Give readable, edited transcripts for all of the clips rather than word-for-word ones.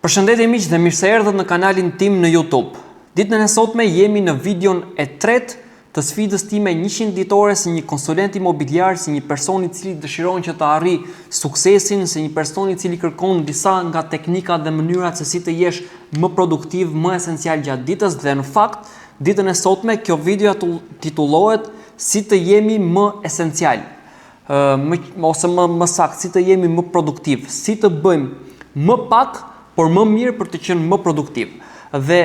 Përshëndetje miq dhe mirë se erdhët në kanalin tim në YouTube. Ditën e sotme jemi në videon e tretë të sfidës time 100 ditore si një konsulent imobiliar, si një person i cili dëshiron që të arrijë suksesin, si një person i cili kërkon disa nga teknikat dhe mënyrat se si të jesh më produktiv, më esencial gjatë ditës dhe në fakt ditën e sotme kjo video titullohet si të jemi më esencial. më ose më më saktë si të jemi më produktiv, si të bëjmë më pak, por më mirë për të qenë më produktiv. Dhe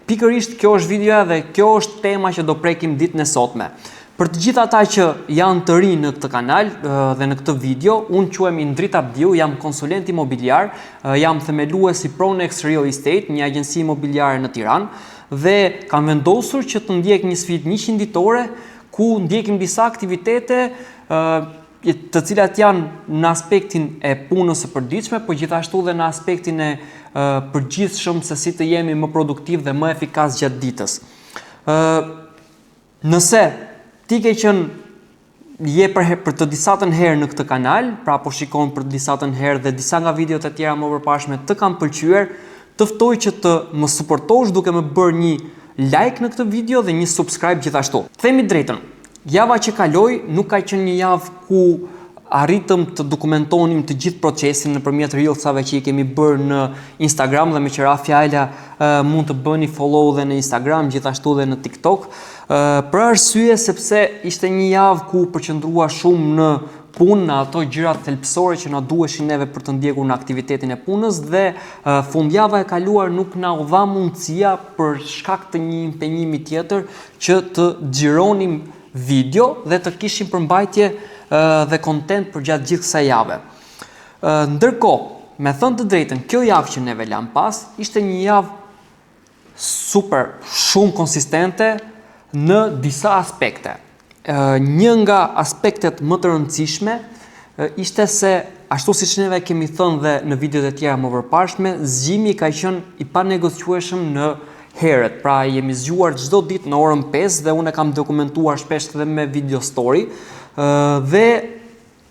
pikërisht kjo është videoja dhe kjo është tema që do prekim ditën e sotme. Për të gjithë ata që janë të rinj në këtë kanal dhe në këtë video, unë quhem Indrit Abdiu, jam konsulent imobiliar, jam themelues i Pronex Real Estate, një agjenci imobiliare në Tiranë dhe kam vendosur që të ndjek një sfidë 100 ditore ku ndjekim disa aktivitete të cilat janë në aspektin e punës së përditshme, por gjithashtu dhe në aspektin e përgjithshëm se si të jemi më produktiv dhe më efikas gjatë ditës. Ë nëse ti ke qenë je për, për të disatën herë në këtë kanal, pra po shikon për të disatën herë dhe disa nga videot e tjera më përparshme të kanë pëlqyer, Të ftoj që të më suportosh duke më bërë një like në këtë video dhe një subscribe gjithashtu. Të themi drejtën, java që kaloi nuk ka qenë një javë ku arritëm të dokumentonim të gjithë procesin nëpërmjet reelsave që i kemi bërë në Instagram dhe meqë ra fjala mund të bëni follow dhe në Instagram gjithashtu dhe në TikTok për arsye sepse ishte një javë ku u përqendrua shumë në punë në ato gjërat thelbësore që na duheshin neve për të ndjekur në aktivitetin e punës dhe fundjava e kaluar nuk na u dha mundësia për shkak të një impenjimi tjetër që të xhironim video dhe të kishim përmbajtje dhe content përgjatë gjithë kësaj jave. Ndërkohë, me thënë të drejtën, kjo javë që neve lamë pas ishte një javë super, shumë konsistente në disa aspekte. Një nga aspektet më të rëndësishme ishte se ashtu siç neve kemi thënë dhe në videot e tjera më përparshme, zgjimi ka qenë i panegociueshëm në herët. Pra jemi zgjuar çdo ditë në orën 5 dhe unë e kam dokumentuar shpesh dhe me video story. Dhe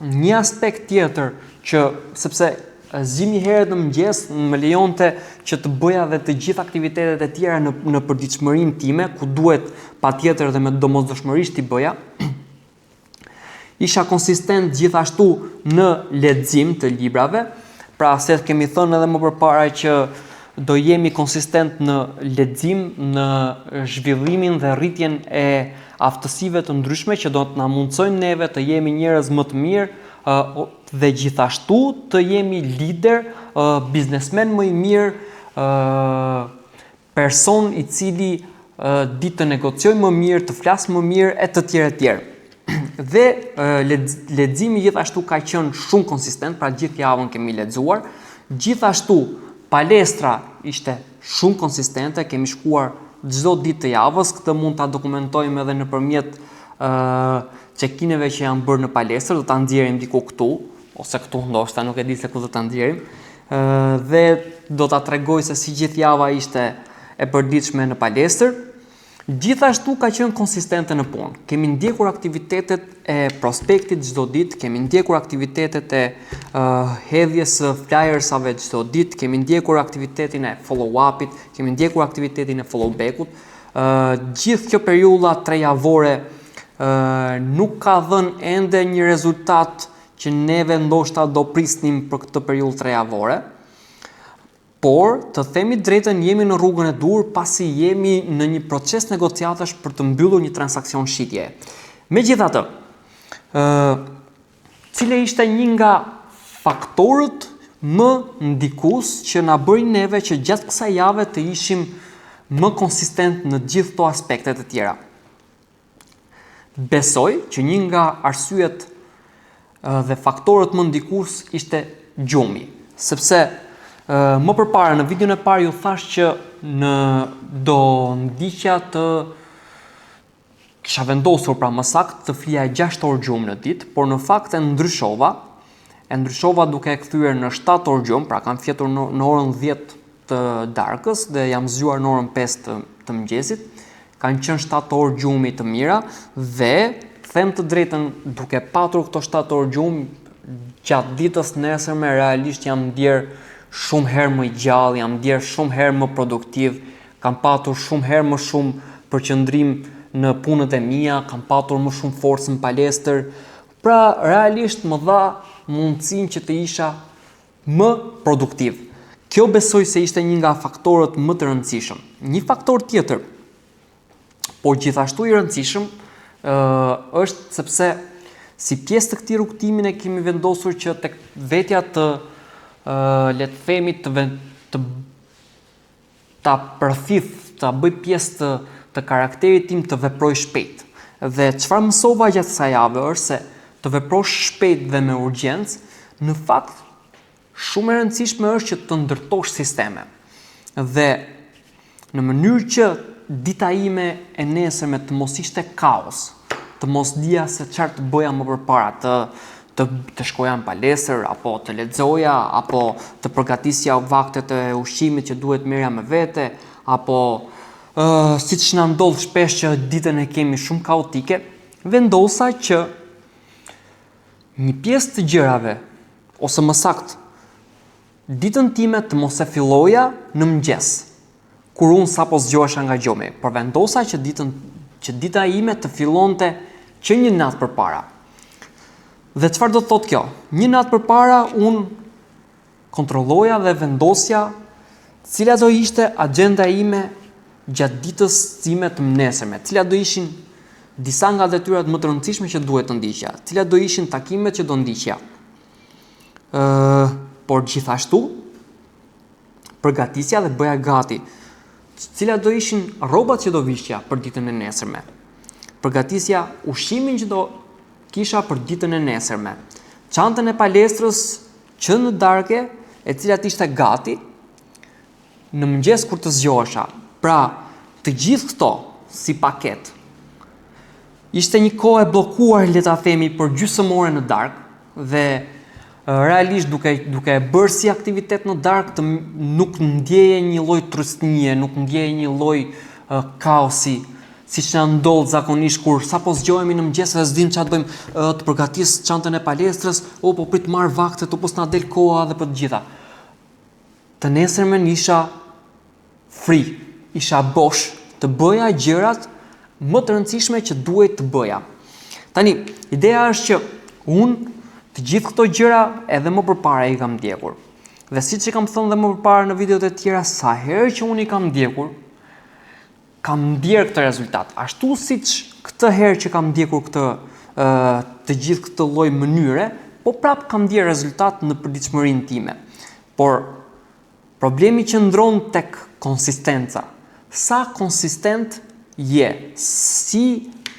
Një aspekt tjetër që sepse zgjimi herët në mëngjes më lejonte që të bëja dhe të gjithë aktivitetet e tjera në në përditshmërinë time, ku duhet patjetër dhe me domosdoshmërisht t'i bëja. Isha konsistent gjithashtu në lexim të librave, pra se kemi thënë edhe më përpara që do jemi konsistent në lexim, në zhvillimin dhe rritjen e aftësive të ndryshme që do të na mundësojnë neve të jemi njerëz më të mirë dhe gjithashtu të jemi lider, biznesmen më i mirë, person i cili di të negociojë më mirë, të flasë më mirë e të tjerë e tjerë. Dhe leximi gjithashtu ka qenë shumë konsistent, pra gjithë javën kemi lexuar. Gjithashtu palestra ishte shumë konsistente, kemi shkuar çdo ditë të javës, këtë mund ta dokumentojmë edhe nëpërmjet ë check-ineve që janë bërë në palestër, do ta nxjerrim diku këtu ose këtu ndoshta, nuk e di se ku do ta nxjerrim. ë dhe do ta tregoj se si gjithë java ishte e përditshme në palestër. Gjithashtu ka qenë konsistente në punë. Kemi ndjekur aktivitetet e prospektit çdo ditë, kemi ndjekur aktivitetet e uh, hedhjes së flyersave çdo ditë, kemi ndjekur aktivitetin e follow-upit, kemi ndjekur aktivitetin e follow back-ut. Uh, gjithë kjo periudha trejavore uh, nuk ka dhënë ende një rezultat që neve ndoshta do prisnim për këtë periudhë trejavore. Por, të themi drejtën, jemi në rrugën e duhur pasi jemi në një proces negociatash për të mbyllur një transaksion shitjeje. Megjithatë, ë cila ishte një nga faktorët më ndikues që na bëri neve që gjatë kësaj jave të ishim më konsistent në gjithë këto aspekte të tjera. Besoj që një nga arsyet dhe faktorët më ndikues ishte gjumi, sepse më përpara në videon e parë ju thashë që në do ndiqja të kisha vendosur pra më saktë të flija 6 orë gjumë në ditë, por në fakt e ndryshova, e ndryshova duke e kthyer në 7 orë gjumë, pra kam fjetur në, në orën 10 të darkës dhe jam zgjuar në orën 5 të, të mëngjesit. Kanë qenë 7 orë gjumi të mira dhe them të drejtën duke patur këto 7 orë gjumë gjatë ditës nesërme realisht jam ndjerë shumë herë më i gjallë, jam ndjerë shumë herë më produktiv, kam patur shumë herë më shumë përqendrim në punët e mia, kam patur më shumë forcë në palestër. Pra, realisht më dha mundësinë që të isha më produktiv. Kjo besoj se ishte një nga faktorët më të rëndësishëm. Një faktor tjetër, por gjithashtu i rëndësishëm, është sepse si pjesë të këtij rrugëtimi ne kemi vendosur që tek vetja të le të themi të të ta përthith, ta bëj pjesë të të karakterit tim të veproj shpejt. Dhe çfarë mësova gjatë kësaj jave është se të veprosh shpejt dhe me urgjencë, në fakt shumë e rëndësishme është që të ndërtosh sisteme. Dhe në mënyrë që dita ime e nesërme të mos ishte kaos, të mos dija se çfarë të bëja më përpara, të të të shkoja në palestër apo të lexoja apo të përgatisja vaktet e ushqimit që duhet merrja me vete apo ë siç na ndodh shpesh që ditën e kemi shumë kaotike, vendosa që një pjesë të gjërave ose më saktë ditën time të mos e filloja në mëngjes, kur unë sapo zgjohesha nga gjumi, por vendosa që ditën që dita ime të fillonte që një natë përpara. Dhe çfarë do të thotë kjo? Një natë përpara unë kontrolloja dhe vendosja cila do ishte agjenda ime gjatë ditës time të nesërme, cilat do ishin disa nga detyrat më të rëndësishme që duhet të ndiqja, cilat do ishin takimet që do ndiqja. Ë, por gjithashtu përgatisja dhe bëja gati cilat do ishin rrobat që do vishja për ditën e nesërme. Përgatisja ushqimin që do kisha për ditën e nesërme. Çantën e palestrës që në darke, e cila të ishte gati në mëngjes kur të zgjohesha. Pra, të gjithë këto si paketë. Ishte një kohë e bllokuar, le ta themi, për gjysmë ore në darkë dhe realisht duke duke e bërë si aktivitet në darkë të nuk ndjeje një lloj trysnie, nuk ndjeje një lloj uh, kaosi, siç na ndodh zakonisht kur sapo zgjohemi në mëngjes dhe s'dim çfarë të bëjmë, uh, të përgatis çantën e palestrës, o po prit marr vaktet, o po s'na del koha dhe për të gjitha. Të nesërmen isha free, isha bosh të bëja gjërat më të rëndësishme që duhej të bëja. Tani, ideja është që unë të gjithë këto gjëra edhe më përpara i kam ndjekur. Dhe siç e kam thënë dhe më përpara në videot e tjera, sa herë që unë i kam ndjekur, kam ndjerë këtë rezultat. Ashtu siç këtë herë që kam ndjekur këtë të gjithë këtë lloj mënyre, po prap kam ndjerë rezultat në përditshmërinë time. Por Problemi qëndron tek konsistenca. Sa konsistent je? Si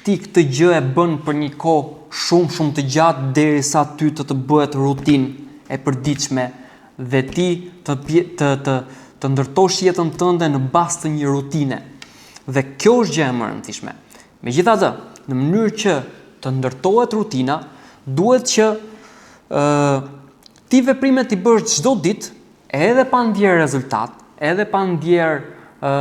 ti këtë gjë e bën për një kohë shumë shumë të gjatë derisa ty të të bëhet rutinë e përditshme dhe ti të të të të ndërtosh jetën tënde në bazë të një rutine. Dhe kjo është gjëja më e rëndësishme. Megjithatë, në mënyrë që të ndërtohet rutina, duhet që ë ti veprimet t'i bësh çdo ditë, edhe pa ndjerë rezultat, edhe pa ndjerë ë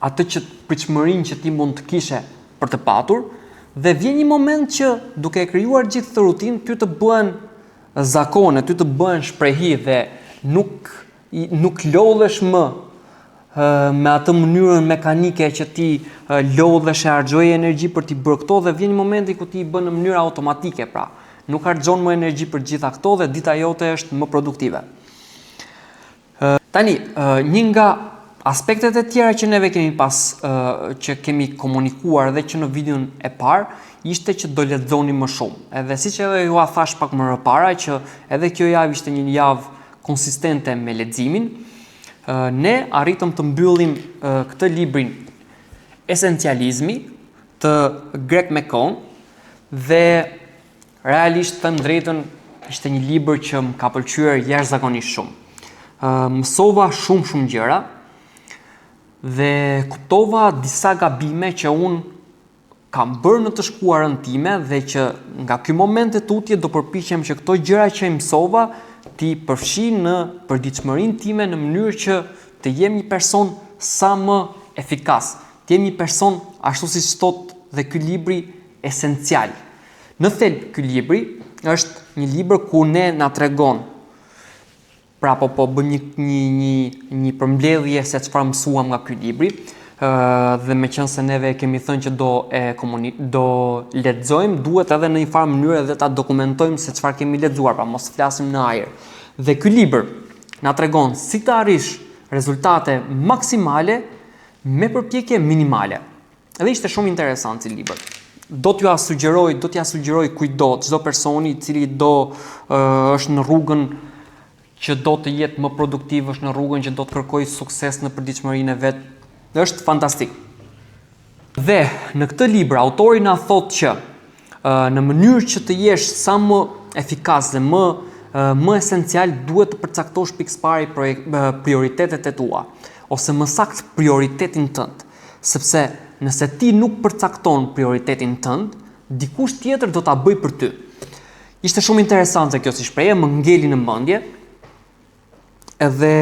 atë që pritshmërinë që ti mund të kishe për të patur dhe vjen një moment që duke e krijuar gjithë këtë rutinë ty të bëhen zakone, ty të bëhen shprehi dhe nuk nuk lodhesh më me atë mënyrën mekanike që ti lodhesh e harxhoje energji për t'i bërë këto dhe vjen një momenti ku ti i bën në mënyrë automatike, pra nuk harxhon më energji për të gjitha këto dhe dita jote është më produktive. Tani, një nga aspektet e tjera që neve kemi pas që kemi komunikuar dhe që në videon e parë ishte që do lexonim më shumë. Edhe siç edhe jua thash pak më parë që edhe kjo javë ishte një javë konsistente me leximin, ne arritëm të mbyllim këtë librin Esencializmi të Greg McKeown dhe realisht të them drejtën ishte një libër që më ka pëlqyer jashtëzakonisht shumë. Mësova shumë shumë gjëra dhe kuptova disa gabime që unë kam bërë në të shkuarën time dhe që nga ky moment e tutje do përpiqem që këto gjëra që i mësova t'i përfshij në përditshmërinë time në mënyrë që të jem një person sa më efikas, të jem një person ashtu siç thotë dhe ky libri esencial. Në thelb ky libri është një libër ku ne na tregon. Pra po po bëjmë një një një një përmbledhje se çfarë mësuam nga ky libri. Ë dhe meqenëse neve e kemi thënë që do e komuni do lexojmë, duhet edhe në një farë mënyre edhe ta dokumentojmë se çfarë kemi lexuar, pra mos flasim në ajër. Dhe ky libër na tregon si të arrish rezultate maksimale me përpjekje minimale. Edhe ishte shumë interesant si libër. Do t'jua sugjeroj, do t'ja sugjeroj kujtdo, çdo personi i cili do është në rrugën që do të jetë më produktiv, është në rrugën që do të kërkojë sukses në përditshmërinë e vet. Është fantastik. Dhe në këtë libër autori na thotë që në mënyrë që të jesh sa më efikas dhe më më esencial duhet të përcaktosh pikësëpari prioritetet e tua ose më saktë prioritetin tënd. Sepse nëse ti nuk përcakton prioritetin tënd, dikush tjetër do ta bëjë për ty. Ishte shumë interesante kjo si shprehje, më ngeli në mendje. Edhe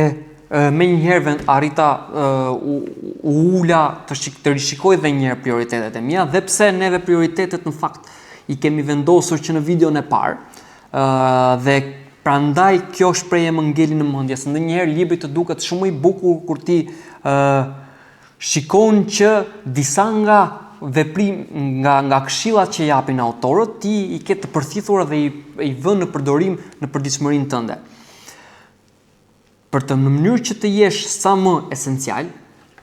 menjëherë vend arrita u, u ula të, shik, të rishikoj dhe një herë prioritetet e mia, dhe pse neve prioritetet në fakt i kemi vendosur që në videon e parë, dhe prandaj kjo shprehje më ngeli në mendje, se ndonjëherë libri të duket shumë i bukur kur ti ë shikon që disa nga veprim nga nga këshillat që japin autorët ti i ke të përthithura dhe i i vë në përdorim në përditshmërinë tënde. Për të në mënyrë që të jesh sa më esencial,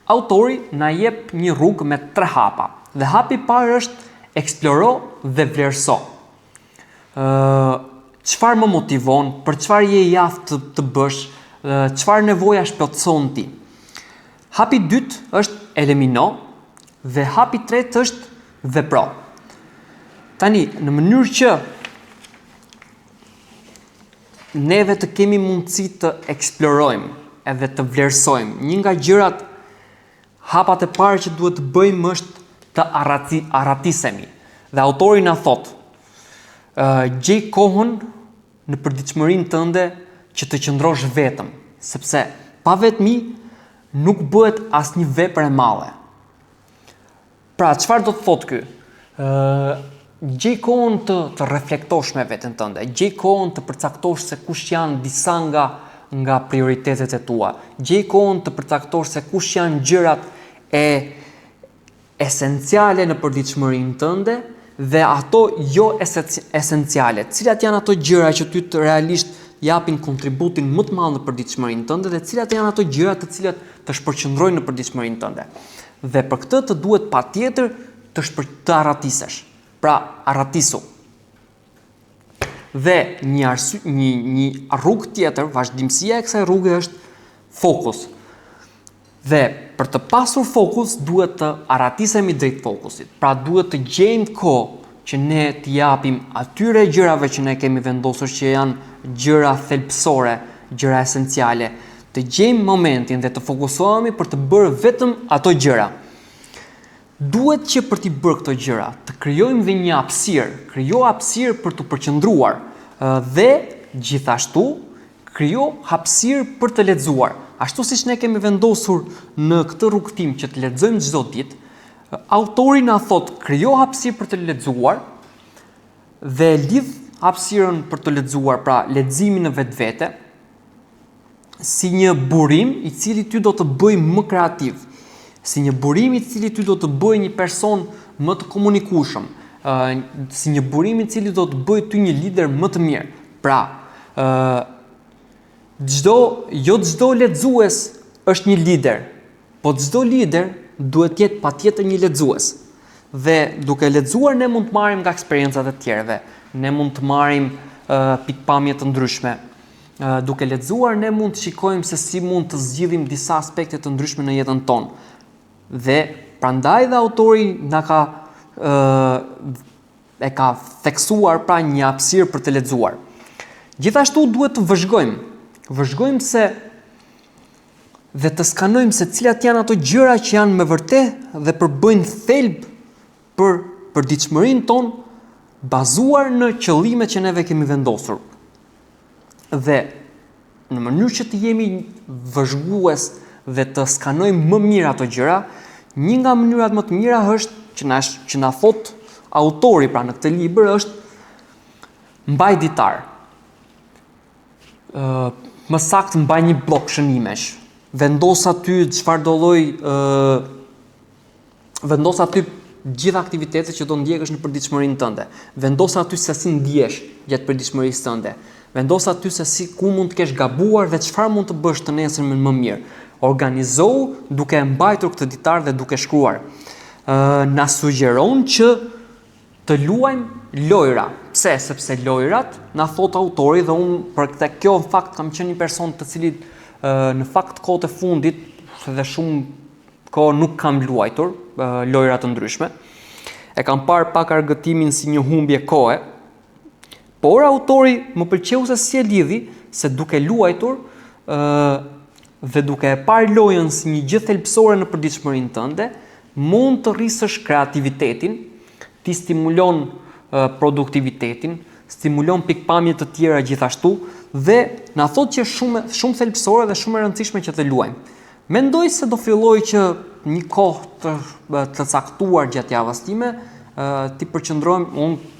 autori na jep një rrugë me tre hapa. Dhe hapi i parë është eksploro dhe vlerëso. Ë çfarë më motivon, për çfarë je i aftë të, të bësh, çfarë nevojash plotëson ti. Hapi i dytë është elimino dhe hapi i tretë është vepro. Tani, në mënyrë që neve të kemi mundësi të eksplorojmë edhe të vlerësojmë. Një nga gjërat hapat e parë që duhet të bëjmë është të arrati, arratisemi. Dhe autori na thotë, uh, gjej kohën në përditshmërinë tënde që të qëndrosh vetëm, sepse pa vetmi nuk bëhet asnjë vepër e madhe. Pra, çfarë do të thotë ky? Ë, gjej kohën të të reflektosh me veten tënde, gjej kohën të përcaktosh se kush janë disa nga nga prioritetet e tua. Gjej kohën të përcaktosh se kush janë gjërat e esenciale në përditshmërinë tënde dhe ato jo esenciale. Cilat janë ato gjëra që ty të realisht japin kontributin më të madh në përditshmërinë tënde dhe cilat janë ato gjëra të cilat të shpërqendrojnë në përditshmërinë tënde. Dhe për këtë të duhet patjetër të shpër të arratisesh. Pra, arratisu. Dhe një arsye një një rrugë tjetër, vazhdimësia e kësaj rruge është fokus. Dhe për të pasur fokus duhet të arratisemi drejt fokusit. Pra duhet të gjejmë kohë që ne t'i japim atyre gjërave që ne kemi vendosur që janë gjëra thelbësore, gjëra esenciale, të gjejmë momentin dhe të fokusohemi për të bërë vetëm ato gjëra. Duhet që për t'i bërë këto gjëra, të krijojmë dhe një hapësirë, krijo hapësirë për t'u përqendruar dhe gjithashtu krijo hapësirë për të lexuar. Ashtu siç ne kemi vendosur në këtë rrugëtim që të lexojmë çdo ditë, autori na thotë krijo hapësirë për të lexuar dhe lidh hapësirën për të lexuar, pra leximin në vetvete, si një burim i cili ty do të bëjë më kreativ, si një burim i cili ty do të bëjë një person më të komunikueshëm, si një burim i cili do të bëjë ty një lider më të mirë. Pra, ë çdo jo çdo lexues është një lider, po çdo lider duhet të jetë patjetër një lexues. Dhe duke lexuar ne mund të marrim nga eksperiencat e të tjerëve, ne mund të marrim uh, pikëpamje të ndryshme. Duke lexuar ne mund të shikojmë se si mund të zgjidhim disa aspekte të ndryshme në jetën tonë. Dhe prandaj dhe autori na ka ë e ka theksuar pra një hapësirë për të lexuar. Gjithashtu duhet të vëzhgojmë. Vëzhgojmë se dhe të skanojmë se cilat janë ato gjëra që janë me vërtet dhe përbëjnë thelb për përditshmërinë tonë bazuar në qëllimet që neve kemi vendosur. Dhe në mënyrë që të jemi vëzhgues dhe të skanojmë më mirë ato gjëra, një nga mënyrat më të mira është që na që na thotë autori pra në këtë libër është mbaj ditar. Ë uh, Më saktë mbaj një bllok shënimesh. Vendos aty çfarëdo lloj ë vendos aty gjithë aktivitetet që do ndjekësh në përditshmërinë tënde. Vendos aty se si ndihesh gjatë përditshmërisë tënde. Vendos aty se si ku mund të kesh gabuar dhe çfarë mund të bësh të nesërmen më mirë. Organizohu duke e mbajtur këtë ditar dhe duke shkruar. Ë na sugjeron që të luajmë lojra. Pse? Sepse lojrat na thotë autori dhe unë për këtë kjo në fakt kam qenë një person të cilit në fakt kohët e fundit dhe shumë kohë nuk kam luajtur lojra të ndryshme. E kam parë pak argëtimin si një humbje kohe. Por autori më pëlqeu se si e lidhi se duke luajtur ë dhe duke e parë lojën si një gjë thelbësore në përditshmërinë tënde, mund të rrisësh kreativitetin, ti stimulon produktivitetin, stimulon pikëpamje të tjera gjithashtu dhe na thotë që është shumë shumë thelbësore dhe shumë e rëndësishme që të luajmë. Mendoj se do filloj që një kohë të të caktuar gjatë javës time, t'i përqendrohem unë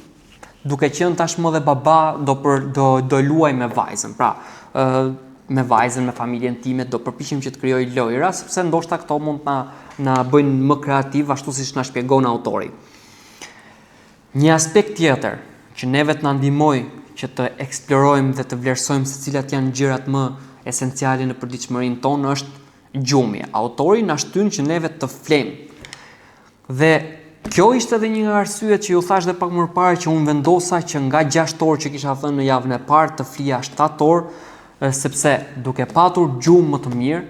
duke qenë tashmë dhe baba do për do do luaj me vajzën. Pra, ë me vajzën, me familjen time do përpiqem që të krijoj lojra, sepse ndoshta këto mund të na na bëjnë më kreativ ashtu siç na shpjegon autori. Një aspekt tjetër që neve të na ndihmojë që të eksplorojmë dhe të vlerësojmë se cilat janë gjërat më esenciale në përditshmërinë tonë është gjumi. Autori na shtyn që neve të flejmë. Dhe kjo ishte edhe një nga arsyet që ju thashë dhe pak më parë që unë vendosa që nga 6 orë që kisha thënë në javën e parë të flija 7 orë, sepse duke patur gjumë më të mirë,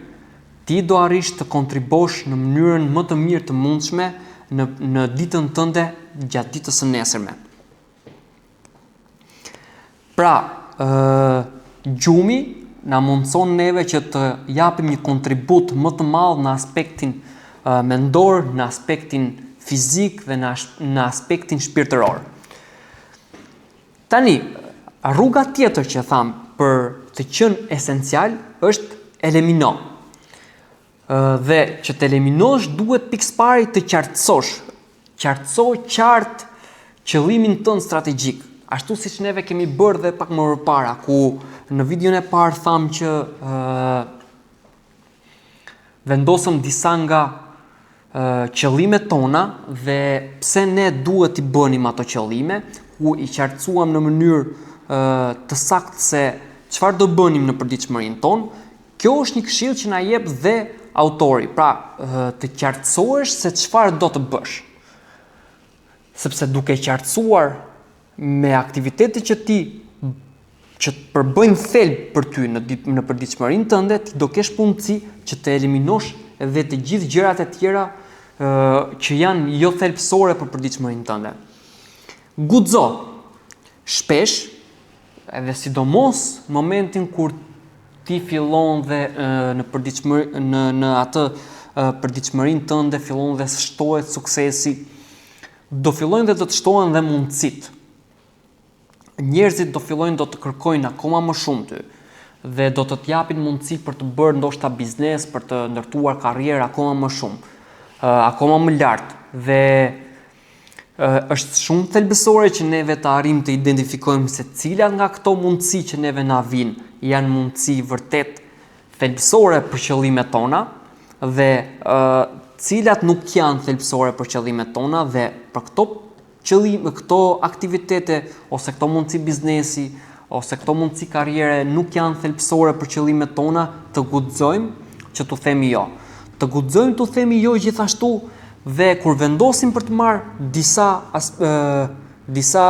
ti do arrish të kontribosh në mënyrën më të mirë të mundshme në në ditën tënde gjatë ditës së nesërme. Pra, ë gjumi na mundëson neve që të japim një kontribut më të madh në aspektin mendor, në aspektin fizik dhe në në aspektin shpirtëror. Tani, rruga tjetër që thamë për të qenë esencial është elimino. Dhe që të eliminosh duhet pikësëpari të qartësosh. Qartëso qartë qëllimin tënd strategjik. Ashtu siç neve kemi bërë dhe pak më përpara, ku në videon e parë thamë që ë vendosëm disa nga qëllimet tona dhe pse ne duhet t'i bënim ato qëllime, ku i qartësuam në mënyrë të saktë se çfarë do bënim në përditshmërinë tonë, kjo është një këshillë që na jep dhe autori, pra të qartësohesh se çfarë do të bësh. Sepse duke qartësuar me aktivitetet që ti që të përbëjnë thelb për ty në në përditshmërinë tënde, ti do kesh mundësi që të eliminosh edhe të gjithë gjërat e tjera ë që janë jo thelbësore për përditshmërinë tënde. Guxo. Shpesh, edhe sidomos në momentin kur ti fillon dhe në përditshmëri në në atë përditshmërinë tënde fillon dhe shtohet suksesi, do fillojnë dhe do të shtohen dhe mundësitë. Njerëzit do fillojnë do të kërkojnë akoma më shumë ty dhe do të të japin mundësi për të bërë ndoshta biznes, për të ndërtuar karrierë akoma më shumë, akoma më lart dhe është shumë thelbësore që neve të arrijmë të identifikojmë se cilat nga këto mundësi që neve na vijnë janë mundësi vërtet thelbësore për qëllimet tona dhe ë cilat nuk janë thelbësore për qëllimet tona dhe për këto qëllime, këto aktivitete ose këto mundësi biznesi ose këto mundësi karriere nuk janë thelbësore për qëllimet tona, të guxojmë që t'u themi jo. Të guxojmë t'u themi jo gjithashtu dhe kur vendosim për të marrë disa as, ë, disa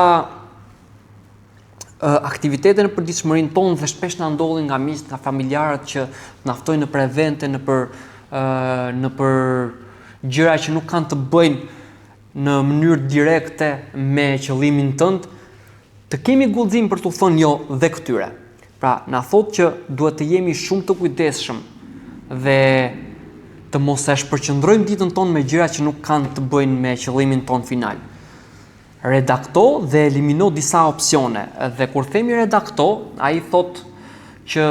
aktivitete në përditshmërinë tonë dhe shpesh na ndodhin nga miqtë, nga familjarët që na ftojnë nëpër evente, nëpër ë nëpër gjëra që nuk kanë të bëjnë në mënyrë direkte me qëllimin tënd, të kemi guxim për t'u thënë jo dhe këtyre. Pra, na thotë që duhet të jemi shumë të kujdesshëm dhe të mos e shpërqendrojmë ditën tonë me gjëra që nuk kanë të bëjnë me qëllimin tonë final. Redakto dhe elimino disa opsione. Dhe kur themi redakto, ai thotë që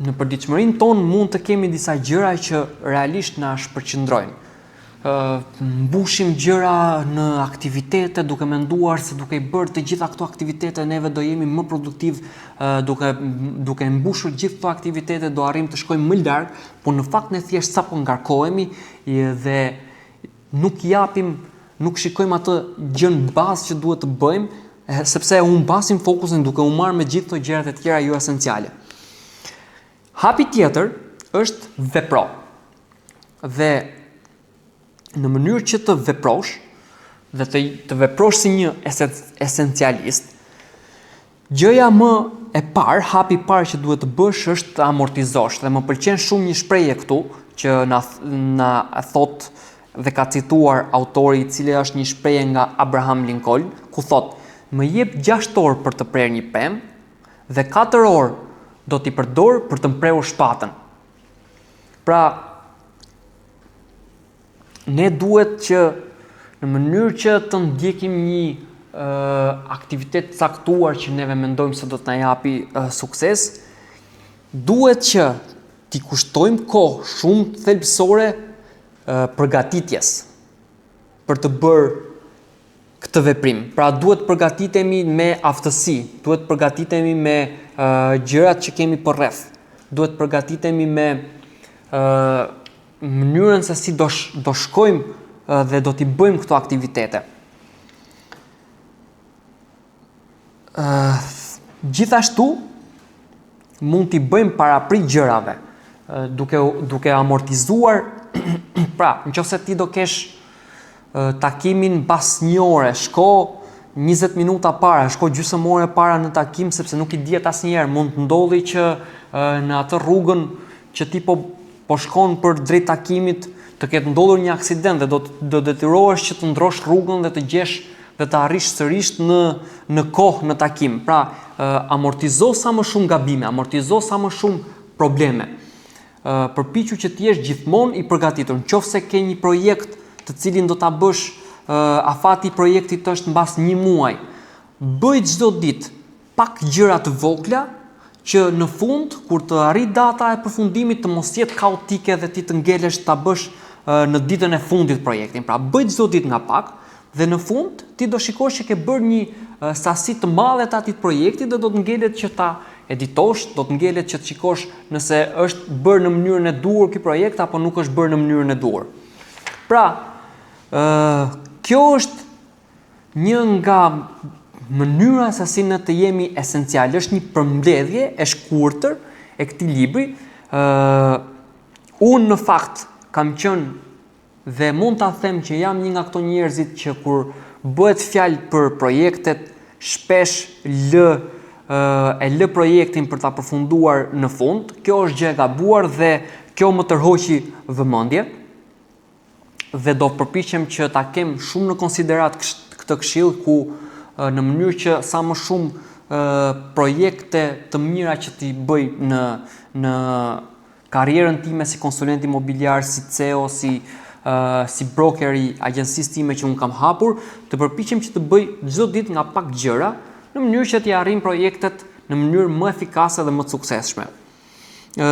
në përditshmërinë tonë mund të kemi disa gjëra që realisht na shpërqendrojnë. mbushim gjëra në aktivitete duke menduar se duke i bërë të gjitha këto aktivitete neve do jemi më produktiv, duke duke mbushur gjithë këto aktivitete do arrijmë të shkojmë më larg, por në fakt ne thjesht sapo ngarkohemi dhe nuk japim, nuk shikojmë atë gjënë bazë që duhet të bëjmë, sepse e humbasim fokusin duke u marrë me gjithë këto gjërat e tjera jo esenciale. Hapi tjetër është vepro. Dhe në mënyrë që të veprosh dhe të të veprosh si një esencialist, gjëja më e parë, hapi i parë që duhet të bësh është të amortizosh dhe më pëlqen shumë një shprehje këtu që na na thotë dhe ka cituar autori i cili është një shprehje nga Abraham Lincoln, ku thotë: "Më jep 6 orë për të prerë një pemë dhe 4 orë do t'i përdor për të mprehur shpatën." Pra, ne duhet që në mënyrë që të ndjekim një aktivitet të caktuar që neve mendojmë se do të na japi sukses, duhet që t'i kushtojmë kohë shumë thelbësore përgatitjes për të bërë këtë veprim. Pra duhet të përgatitemi me aftësi, duhet të përgatitemi me uh, gjërat që kemi përreth, duhet të përgatitemi me uh, mënyrën se si do sh, do shkojmë uh, dhe do t'i bëjmë këto aktivitete. Uh, gjithashtu mund t'i bëjmë parapri gjërave, uh, duke duke amortizuar pra, në qoftë se ti do kesh takimin mbas një ore, shko 20 minuta para, shko gjysmë ore para në takim sepse nuk i dihet asnjëherë, mund të ndodhi që në atë rrugën që ti po po shkon për drejt takimit të ketë ndodhur një aksident dhe do të do detyrohesh që të ndrosh rrugën dhe të gjesh dhe të arrish sërish në në kohë në takim. Pra, amortizo sa më shumë gabime, amortizo sa më shumë probleme. Përpiqu që të jesh gjithmonë i përgatitur. Në qoftë se ke një projekt të cilin do ta bësh, afati i projektit është mbas një muaj. Bëj çdo ditë pak gjëra të vogla që në fund kur të arrijë data e përfundimit të mos jetë kaotike dhe ti të ngelesh ta bësh në ditën e fundit projektin. Pra bëj çdo ditë nga pak dhe në fund ti do shikosh që ke bërë një sasi të madhe të atij projekti dhe do të ngelet që ta editosh, do të ngelet që të shikosh nëse është bërë në mënyrën e duhur ky projekt apo nuk është bërë në mënyrën e duhur. Pra, ë kjo është një nga mënyra se si ne të jemi esencial, është një përmbledhje e shkurtër e këtij libri. ë unë në fakt kam qenë Dhe mund ta them që jam një nga këto njerëzit që kur bëhet fjalë për projektet, shpesh lë e lë projektin për ta përfunduar në fund. Kjo është gjë e gabuar dhe kjo më tërhoqi vëmendje dhe do përpiqem që ta kem shumë në konsideratë këtë këshillë ku në mënyrë që sa më shumë projekte të mira që t'i bëj në në karrierën time si konsulent imobiliar, si CEO, si uh, si broker i agjencisë time që unë kam hapur, të përpiqem që të bëj çdo ditë nga pak gjëra në mënyrë që t'i arrijmë projektet në mënyrë më efikase dhe më të suksesshme. Ë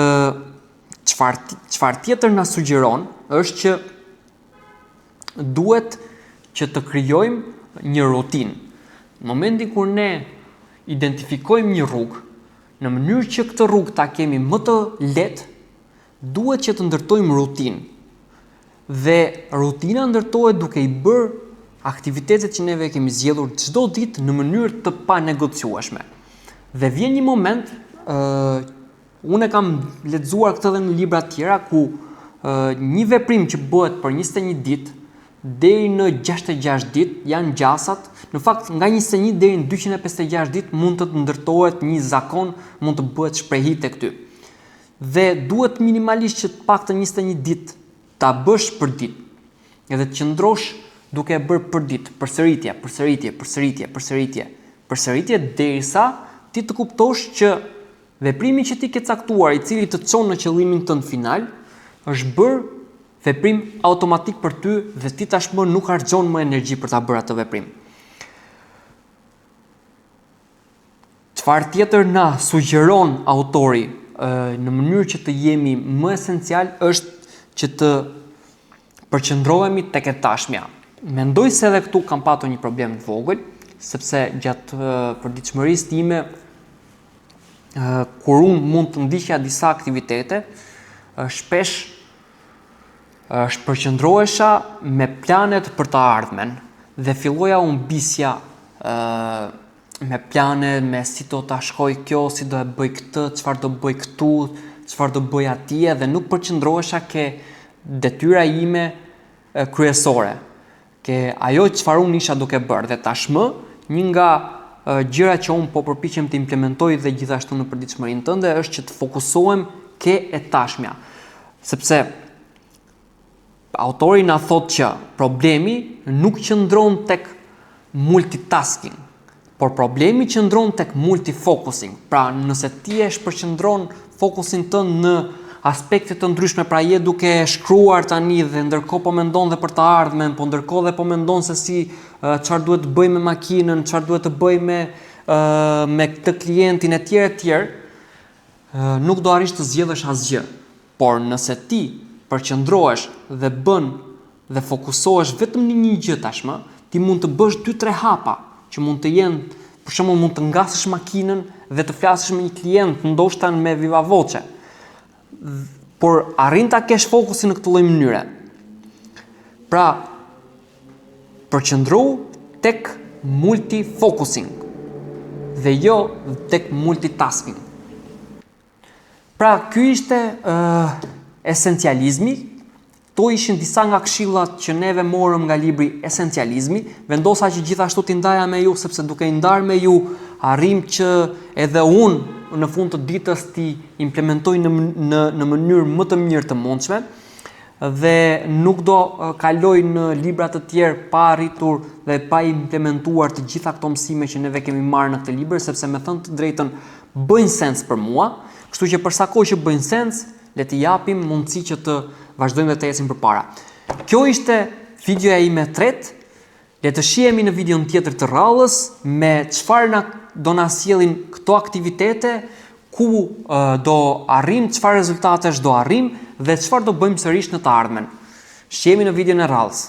çfarë çfarë tjetër na sugjeron është që duhet që të krijojmë një rutinë. Në momentin kur ne identifikojmë një rrugë, Në mënyrë që këtë rrugë ta kemi më të lehtë, duhet që të ndërtojmë rutinë. Dhe rutina ndërtohet duke i bërë aktivitetet që neve kemi zgjedhur çdo ditë në mënyrë të panegociueshme. Dhe vjen një moment, ë uh, unë e kam lexuar këtë edhe në libra të tjera ku uh, një veprim që bëhet për 21 ditë deri në 66 ditë janë gjasat, në fakt nga 21 deri në 256 ditë mund të ndërtohet një zakon, mund të bëhet shprehi tek ty. Dhe duhet minimalisht që të paktën 21 ditë ta bësh për ditë. Edhe të qëndrosh duke e bërë për ditë, përsëritje, përsëritje, përsëritje, përsëritje, përsëritje derisa ti të kuptosh që veprimi që ti ke caktuar, i cili të çon në qëllimin tënd final, është bërë veprim automatik për ty dhe ti tashmë nuk harxhon më energji për ta bërë atë veprim. Çfarë tjetër na sugjeron autori në mënyrë që të jemi më esencial është që të Përqendrohemi tek e tashmja. Mendoj se edhe këtu kam patur një problem të vogël, sepse gjatë përditshmërisë time kur unë mund të ndiqja disa aktivitete, shpesh shpërqendrohesha me planet për të ardhmen dhe filloja humbisja me plane, me si do ta shkoj kjo, si do e bëj këtë, çfarë do bëj këtu, çfarë do bëj atje dhe nuk përqendrohesha ke detyra ime kryesore, ke ajo çfarë unë isha duke bërë dhe tashmë një nga gjërat që unë po përpiqem të implementoj dhe gjithashtu në përditshmërinë tënde është që të fokusohem ke e tashmja. Sepse autori na thotë që problemi nuk qëndron tek multitasking, por problemi qëndron tek multifocusing. Pra, nëse ti e shpërqendron fokusin tënd në aspekte të ndryshme, pra je duke shkruar tani dhe ndërkohë po mendon dhe për të ardhmen, po ndërkohë dhe po mendon se si çfarë duhet të bëj me makinën, çfarë duhet të bëj me me këtë klientin e tjerë e tjerë, nuk do arrish të zgjedhësh asgjë. Por nëse ti përqendrohesh dhe bën dhe fokusohesh vetëm në një gjë tashmë, ti mund të bësh 2-3 hapa që mund të jenë, për shembull mund të ngasësh makinën dhe të flasësh me një klient, ndoshta me viva voce. Por arrin ta kesh fokusin në këtë lloj mënyre. Pra, përqendrohu tek multifocusing dhe jo tek multitasking. Pra, ky ishte uh, esencializmi. Këto ishin disa nga këshillat që neve morëm nga libri Esencializmi. Vendosa që gjithashtu t'i ndaja me ju, sepse duke i ndarë me ju, arrijmë që edhe unë në fund të ditës t'i implementoj në, në, në mënyrë më të mirë të mundshme dhe nuk do kaloj në libra të tjerë pa arritur dhe pa implementuar të gjitha këto mësime që neve kemi marrë në këtë libër, sepse me thënë të drejtën bëjnë sens për mua, kështu që për sa kohë që bëjnë sens, le t'i japim mundësi që të vazhdojmë dhe të ecim përpara. Kjo ishte videoja ime e tretë. Le të shihemi në videon tjetër të radhës me çfarë na do na sjellin këto aktivitete, ku uh, do arrijmë, çfarë rezultatesh do arrijmë dhe çfarë do bëjmë sërish në të ardhmen. Shihemi në videon e radhës.